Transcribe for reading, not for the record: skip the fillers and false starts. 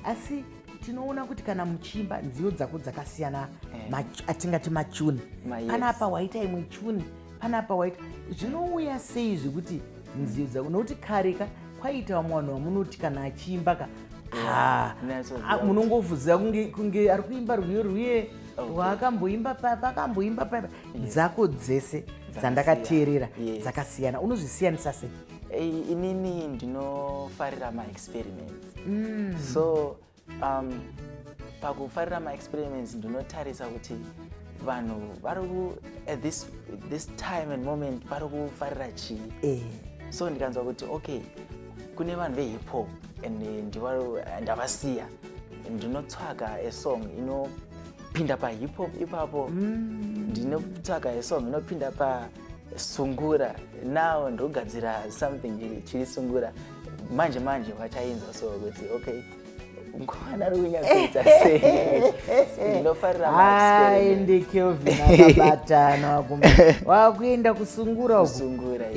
Asi tinoona kuti kana muchiimba, nziyo dzako dzakasiyana, atingati machuni. Ma, yes. Panapa waita imwe chuni, panapa waita. Zvinouya sei zvekuti nziyo dzako? Nokuti kare ka kwaita vamwe vanhu vamunoti kana achiimba ka, ha, Nyatsoziva munongoziva kunge ari kuimba rwiyo rwiye rwaakamboimba paakamboimba papa. Dzako dzese dzandakateerera dzakasiyana. Unozvisiyanisa sei? Inini ndinofarira maexperiments. So pakufarira maexperiments, ndinotarisa kuti vanhu vari at this time and moment vari kufarira chii. So ndikanzwa kuti okay, kune vanhu vehip hop and ndavasiya, ndinotsvaga a song inopinda pahip hop ipapo. Ndinotsvaga a song inopinda pasungura. Now ndogadzira something chiri sungura. Manje manje vachainzwa, so kuti okay, mukomana ari kunyatsoita sei. Ndinofarira maexperiment. Aende Kelvin akabatana, wakuenda kusungura uku. Kusungura.